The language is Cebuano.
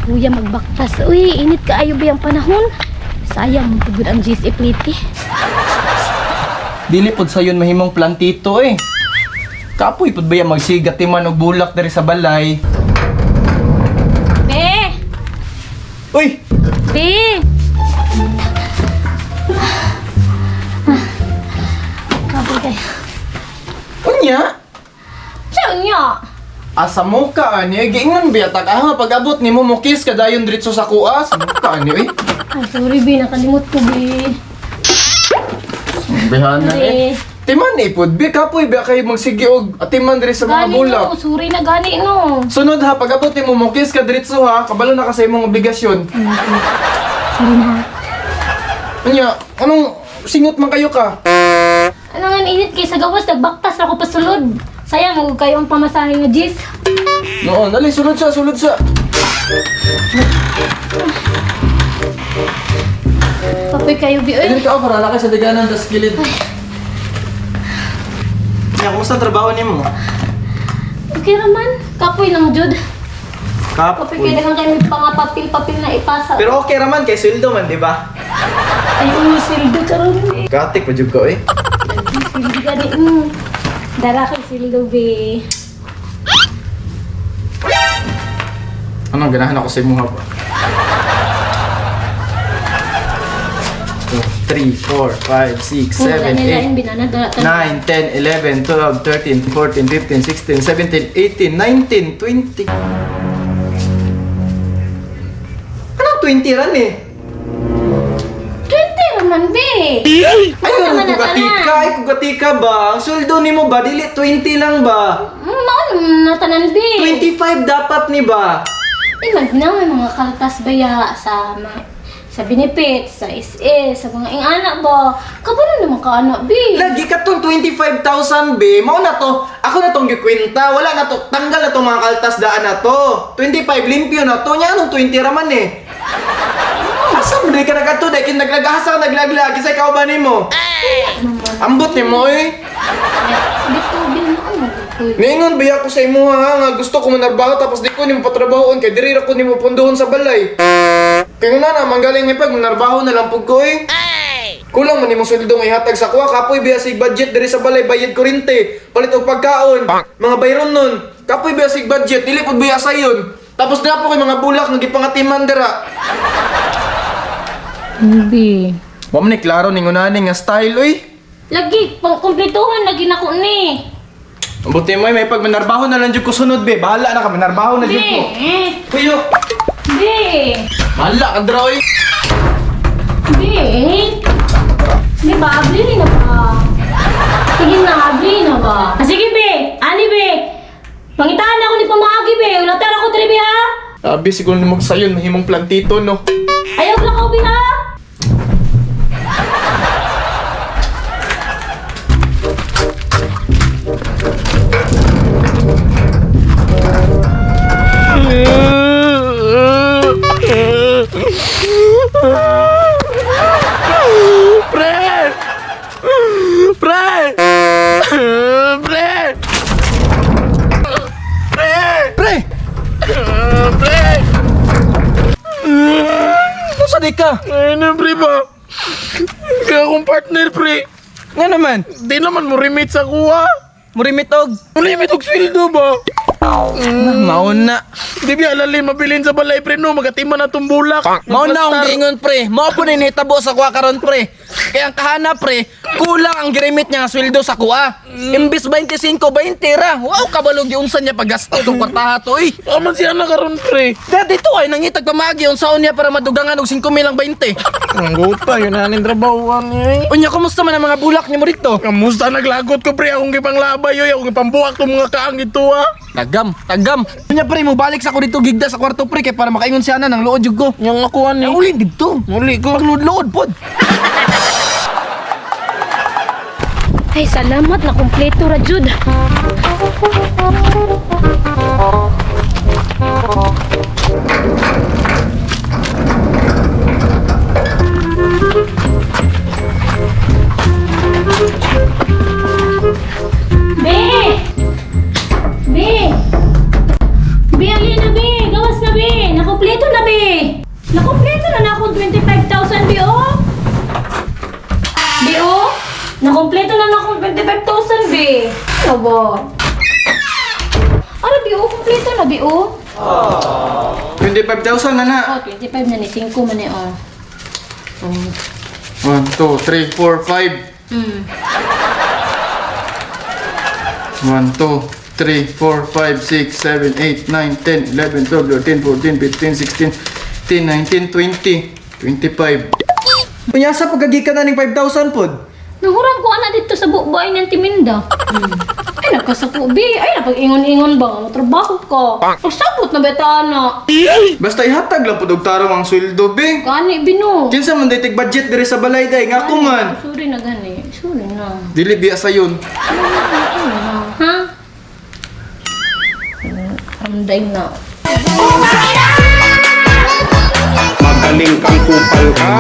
Kuya magbaktas. Uy, init kaayo ba yung panahon? Sayang, pugod ang GSA plate eh. Dili pod sayon mahimong plantito eh. Kapoy pod ba yan magsigat timan og bulak diri sa balay. Be! Uy! Be! Kapoy kayo. Unya? Siya niya! Asa mo ka ani? Giingon biya ta ka pag-abot nimo mo kiss ka dayon diretso sa kuas. Mo ka ani oy. Ay, sorry be, nakalimot ko be. Bihana eh. Sorry. Timan eh pod bi kapoy biya kay magsige og atiman diri sa mga Gani bulak. no, sorry na gani no. Sunod ha, pag-abot nimo mo kiss ka diretso ha, kabalo na ka sa imong obligasyon. Sorry na. Unya, anong singot man kayo ka? Ano nga init kay sa gawas, nagbaktas ako pasulod. Sayang, huwag kayo ang pamasahe nga Jis. Noon, dali sulod sa, sulod sa. Kapoy kayo be, Dili uy. ka para laki sa diganan tas gilid. Ya, kumusta ang trabaho nimo? Okay raman, kapoy lang jud. Kapoy Kapoy. kailangan kayo may pangapapil-papil na ipasa. Pero okay raman kay sweldo man, di ba? Ay, uy, sildo karon eh. Katik pa jud ko eh. Sildo gani. Dara kay sildo be. Ano ganahan ako sa imuha ba? 2, 3, 4, 5, 6, 7, 8, binana dara 9, 10, 11, 12, 13, 14, 15, 16, 17, 18, 19, 20. Anong 20 ran eh? 20 raman be. Ay, Ano naman ano, kugatika, ay, kugatika ba? Ang sweldo nimo ba? Dili, 20 lang ba? Mao naman natanan be. 25 dapat ni ba? Eh, mag na, may mga kaltas ba ya sa mga sa benefit, sa SS, sa mga ingana ba? Kabalo naman ka anak, be. Lagi ka tong 25,000 be. Mao na to. Ako na tong gikwenta. Wala na to. Tanggal na tong mga kaltas daan na to. 25 limpyo na to. Nya anong 20 raman eh. Asa mo di ka nagadto dahil kin naglagasa ka naglaglag isa ka ba nimo? Ambot nimo eh. Dito, be, ano mo? Ningon ba ako sa imuha ha, nga gusto ko manarbaho tapos di ko nimo patrabahoon kay diri ra ko nimo pondohon sa balay. Kay nguna na manggaling ni pag manarbaho na lang pug ko eh. Kulang man imong sweldo nga ihatag sa kuha kapoy biya sig budget diri sa balay bayad kurente, palit og pagkaon, mga bayron nun. Kapoy biya sig budget dili pud biya sayon. Tapos na po kay mga bulak nga gipangatiman dira. Be. Wa man ni klaro ning unani nga style oy. Lagi, pang kumplituhan lagi na ko ni. Buti mo eh, may pag manarbaho na lang jud ko sunod be. Bahala na ka manarbaho na jud Be. ko. Kuyo. Be. Bahala ka dra oy. Be. Be, ba, abli na ba? Sige na, abli na ba? Ah, sige, be. Ani, be. Pangitaan ako ni pamaagi, be. Ulatar ako diri, be, ha? Abi siguro nimo sayon mahimong plantito no. Ayaw lang ako, be, ha? Pre! Pre! Pre! Pre! Pre! Pre! Unsa di ka? Ay, na, pre ba? Kaya akong partner, pre. Nga naman, Di naman mo remit sa kuha. murimit og Mo limit og sweldo ba? mauna. Di ba alali mabilin sa balay, pre, no? Magatima na tong bulak. Mauna akong giingon pre. Mao po ni nahitabo sa kuha karon pre. Kaya ang kahana pre, kulang ang girimit niya nga sweldo sa kuha. Imbis 25, 20 ra. Wow, kabalog giunsa niya paggasto tong kwartaha to eh. Aman siya na karon, pre. Dati dito ay nangitag pamagi unsaon niya para madugangan og 5 mil ang 20. Ang guta, yun na ning trabahoan niya eh. Unya kumusta man ang mga bulak nimo dito? Kamusta naglagot ko, pre? Akong gipanglabay, yoy. Akong gipambuwak tong mga kaang ito, ah. Tagam, tagam. Unya pre, mo balik sa ko dito gigda sa kwarto pre kay para makaingon siya na ng luod jud ko. Yang ako, ani. Ay, uli dito. Muli ko. Pagluod-luod pod. Ay, salamat na kumpleto ra jud. Be! Be! Be, alin na be! Gawas na be! Nakumpleto Nakompleto na, be. Nakompleto na na akong 25,000, be, oh. Be, oh. Nakompleto na na akong 25,000, be. Ano ba? Ara, be, oh. Kompleto na, be, oh. 25,000 na na. Oh, 25 na ni 5 man ni, oh. Oh. 1, 2, 3, 4, 5. 1, 2, 3, 4, 5, 6, 7, 8, 9, 10, 11, 12, 13, 14, 15, 16, 18, 19, 20, 25. Unya sa pagkagikan na ning 5,000 pod. Nahuram ko ana dito sa bukbay ng timinda. Ay, nagkasako, be. Ay, napag-ingon-ingon ba? Nga trabaho ka. Pagsabot na beta na. Basta ihatag lang pud og tarong ang sweldo, be. Gani, bino. Kinsa man day budget diri sa balay day nga ako man. Sorry na gani. Sorry na. Dili biya sayon. Sorry na. Ha? Ramday na. Magaling kang kupal ka.